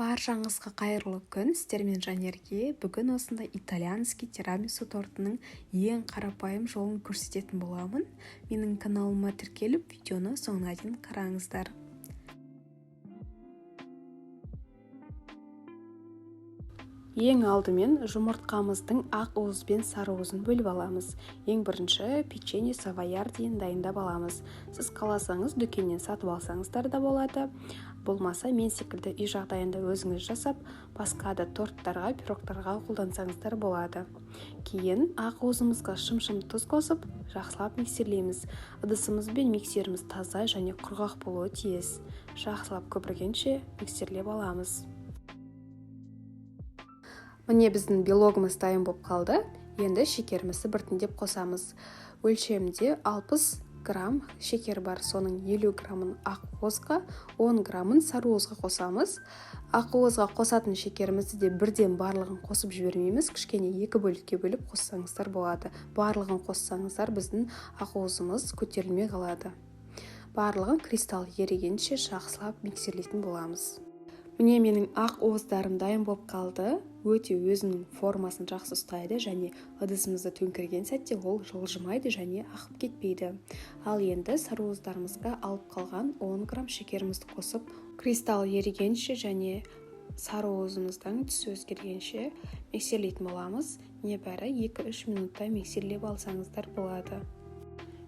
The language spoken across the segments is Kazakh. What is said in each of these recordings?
Баршаңызға қайырлы күн! Сіздермен Жанерке. Бүгін осындай итальянский тирамису тортының ең қарапайым жолын көрсететін боламын. Менің каналыма тіркеліп, видеоны соңына дейін қараңыздар. Ең алдымен жұмыртқамыздың ақ уыз бен сары уызын бөліп аламыз. Ең бірінші печенье савоярдиін дайындап аламыз. Сіз қаласаңыз, дүкеннен сатып алсаңыздар да болады. Болмаса, мен секілді үй жағдайында өзіңіз жасап, басқа да торттарға, пирогтарға қолдансаңыздар болады. Кейін ақ уызымызға шым-шым тұз қосып, жақсылап миксерлейміз. Ыдысымыз бен миксеріміз таза және құрғақ болуы тиіс. Жақсылап көпіргенше миксерлеп аламыз. Міне, біздің белогымыз дайын болып қалды. Енді шекерімізді біртіндеп қосамыз. Өлшемде 60 грамм шекер бар, соның 50 граммын ақ уызға, 10 граммын сары уызға қосамыз. Ақ уызға қосатын шекерімізді де бірден барлығын қосып жібермейміз, кішкене екі бөлікке бөліп қоссаңыздар болады. Барлығын қоссаңыздар, біздің ақ уызымыз көтерілмей қалады. Барлығын кристалл ерігенше жақсылап миксерлейтін боламыз. Міне, менің ақ уыздарым дайын болып қалды. Өте өзінің формасын жақсы ұстайды және ыдысымызды төңкерген сәтте ол жылжымайды және ағып кетпейді. Ал енді сары уыздарымызға алып қалған 10 грамм шекерімізді қосып, кристалл ерігенше және сары уызымыздың түсі өзгергенше миксерлейтін боламыз. Небәрі 2-3 минутта миксерлеп алсаңыздар болады.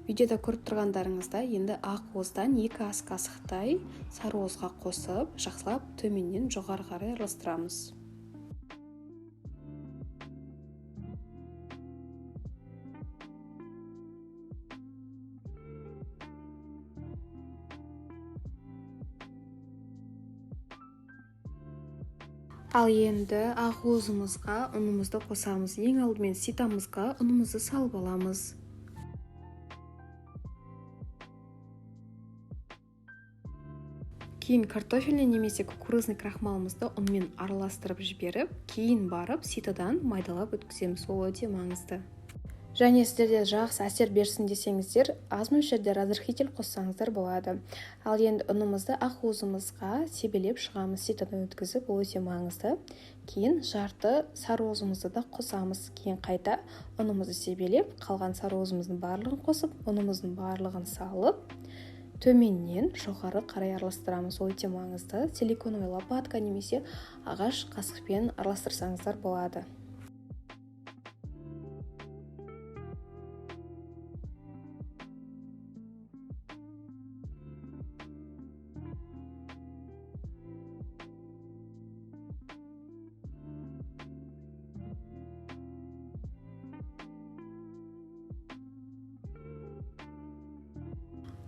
Видеода көріп тұрғандарыңыздай, енді ақ уыздан 2 ас қасықтай сары уызға қосып, жақсылап төменнен жоғары қарай араластырамыз. Ал енді ақ уызымызға ұнымызды қосамыз. Ең алдымен ситамызға ұнымызды салып аламыз. Кейін картофельный немесе кукурузный крахмалымызды ұнмен араластырып жіберіп, кейін барып ситодан майдалап өткіземіз. Ол өте маңызды. Және сіздерде жақсы әсер берсін десеңіздер, аз мөлшерде разрыхлитель қоссаңыздар болады. Ал енді ұнымызды ақ уызымызға себелеп шығамыз, ситодан өткізіп, ол өте маңызды. Кейін жарты сары уызымызды да қосамыз. Кейін қайта ұнымызды себелеп, қалған сары уызымыздың барлығын қосып, ұнымыздың барлығын салып, төменнен жоғары қарай араластырамыз. Ол өте маңызды. Силиконовый лопатка немесе ағаш қасықпен араластырсаңыздар болады.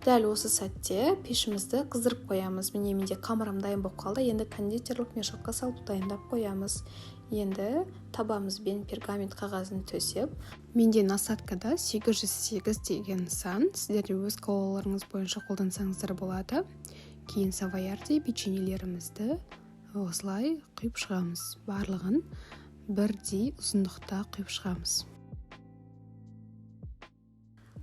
Дәл осы сәтте пешімізді қыздырып қоямыз. Міне, менде қамырым дайын болып қалды. Енді кондитерлік мешокқа салып дайындап қоямыз. Енді табамызбен пергамент қағазын төсеп, менде насадкада 808 деген сан, сіздер де өз қалауларыңыз бойынша қолдансаңыздар болады. Кейін савоярди печеньелерімізді осылай құйып шығамыз. Барлығын бірдей ұзындықта құйып шығамыз.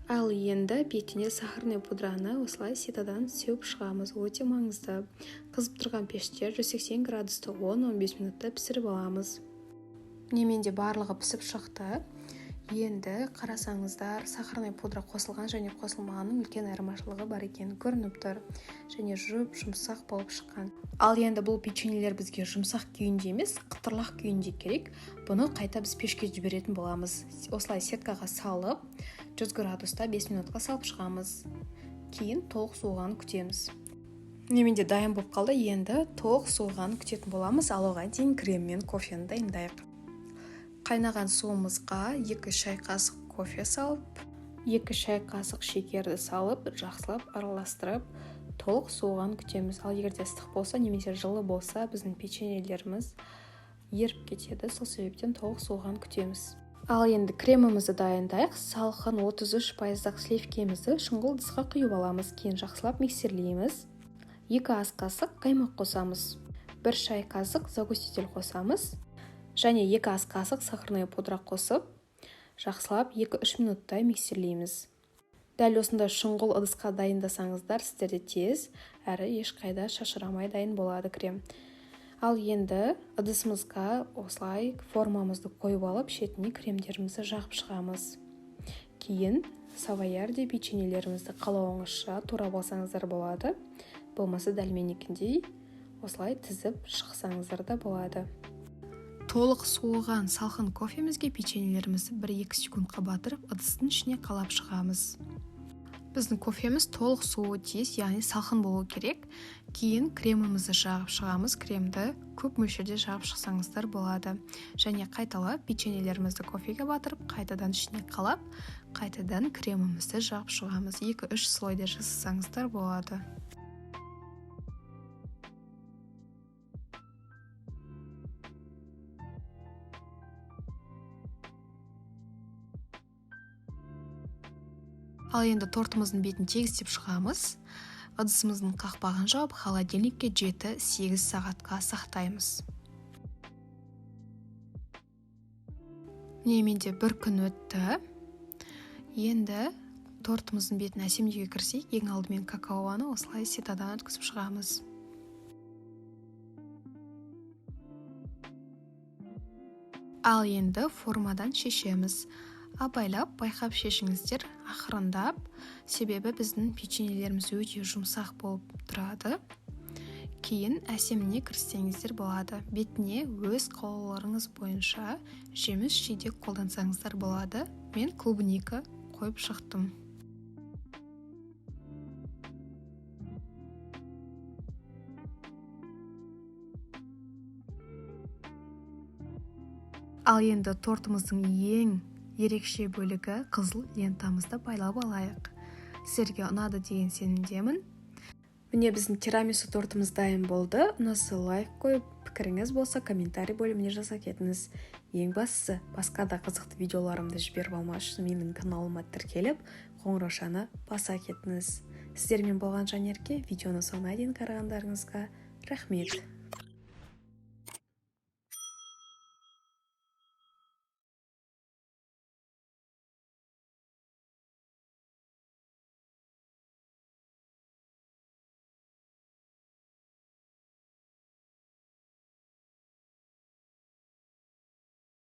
Ал енді бетіне сахарный пудраны осылай ситодан сеуіп шығамыз. Өте маңызды. Қызып тұрған пеште 180 градуста 10-15 минутта пісіріп аламыз. Міне, менде барлығы пісіп шықты. Енді қарасаңыздар, сахарный пудра қосылған және қосылмағанның үлкен айырмашылығы бар екені көрініп тұр. Және жұп-жұмсақ болып шыққан. Ал енді бұл печеньелер бізге жұмсақ күйінде емес, қытырлақ күйінде керек. Бұны қайта біз пешке жіберетін боламыз. Осылай сеткаға салып, 100 градуста 5 минутқа салып шығамыз. Кейін толық суығанын күтеміз. Міне, менде дайын болып қалды. Енді толық суығанын күтетін боламыз. Ал оған дейін крем мен кофені дайындайық. Қайнаған суымызға 2 шай қасық кофе салып, 2 шай қасық шекерді салып, жақсылап араластырып, толық суығанын күтеміз. Ал егер де ыстық болса немесе жылы болса, біздің печеньелеріміз еріп кетеді. Сол себептен толық суығанын күтеміз. Ал енді кремімізді дайындайық. Салқын 33% сливкемізді шұңғыл ыдысқа құйып аламыз. Кейін жақсылап миксерлейміз. 2 ас қасық қаймақ қосамыз. 1 шай қасық загуститель қосамыз. Және 2 ас қасық сахарная пудра қосып, жақсылап 2-3 минуттай миксерлейміз. Дәл осындай шұңғыл ыдысқа дайындасаңыздар, сіздерде тез әрі ешқайда шашырамай дайын болады крем. Ал енді ыдысымызға осылай формамызды қойып алып, шетіне кремдерімізді жағып шығамыз. Кейін савоярди печеньелерімізді қалауыңызша турап алсаңыздар болады. Болмаса дәл менікіндей осылай тізіп шықсаңыздар да болады. Толық суыған салқын кофемізге печеньелерімізді 1-2 секундқа батырып, ыдыстың ішіне қалап шығамыз. Біздің кофеміз толық суы тиіс, яғни салқын болу керек. Кейін кремімізді жағып шығамыз. Кремді көп мөлшерде жағып шықсаңыздар болады. Және қайталап печеньелерімізді кофеге батырып, қайтадан ішіне қалап, қайтадан кремімізді жағып шығамыз. 2-3 слойда жасасаңыздар болады. Ал енді тортымыздың бетін тегістеп шығамыз. Ыдысымыздың қақпағын жауып, холодильникке 7-8 сағатқа сақтаймыз. Міне менде бір күн өтті. Енді тортымыздың бетін әсемдеуге кірісейік. Ең алдымен какаоны осылай ситадан өткізіп шығамыз. Ал енді формадан шешеміз. Абайлап, байқап шешіңіздер, ақырындап, себебі біздің печеньелеріміз өте жұмсақ болып тұрады. Кейін әсеміне кіріссеңіздер болады. Бетіне өз қалауларыңыз бойынша жеміс жидек қолдансаңыздар болады. Мен клубника қойып шықтым. Ал енді тортымыздың ең ерекше бөлігі қызыл лентамызды байлап алайық. Сіздерге ұнады деген сенімдемін. Міне біздің тирамису тортымыз дайын болды. Ұнаса лайк қойып, пікіріңіз болса комментарий бөліміне жаза кетіңіз. Ең бастысы, басқа да қызықты видеоларымды жіберіп алмас үшін менің каналыма тіркеліп, қоңыраушаны баса кетіңіз. Сіздермен болған Жанерке, видеоны соңына дейін қарағандарыңызға рахмет.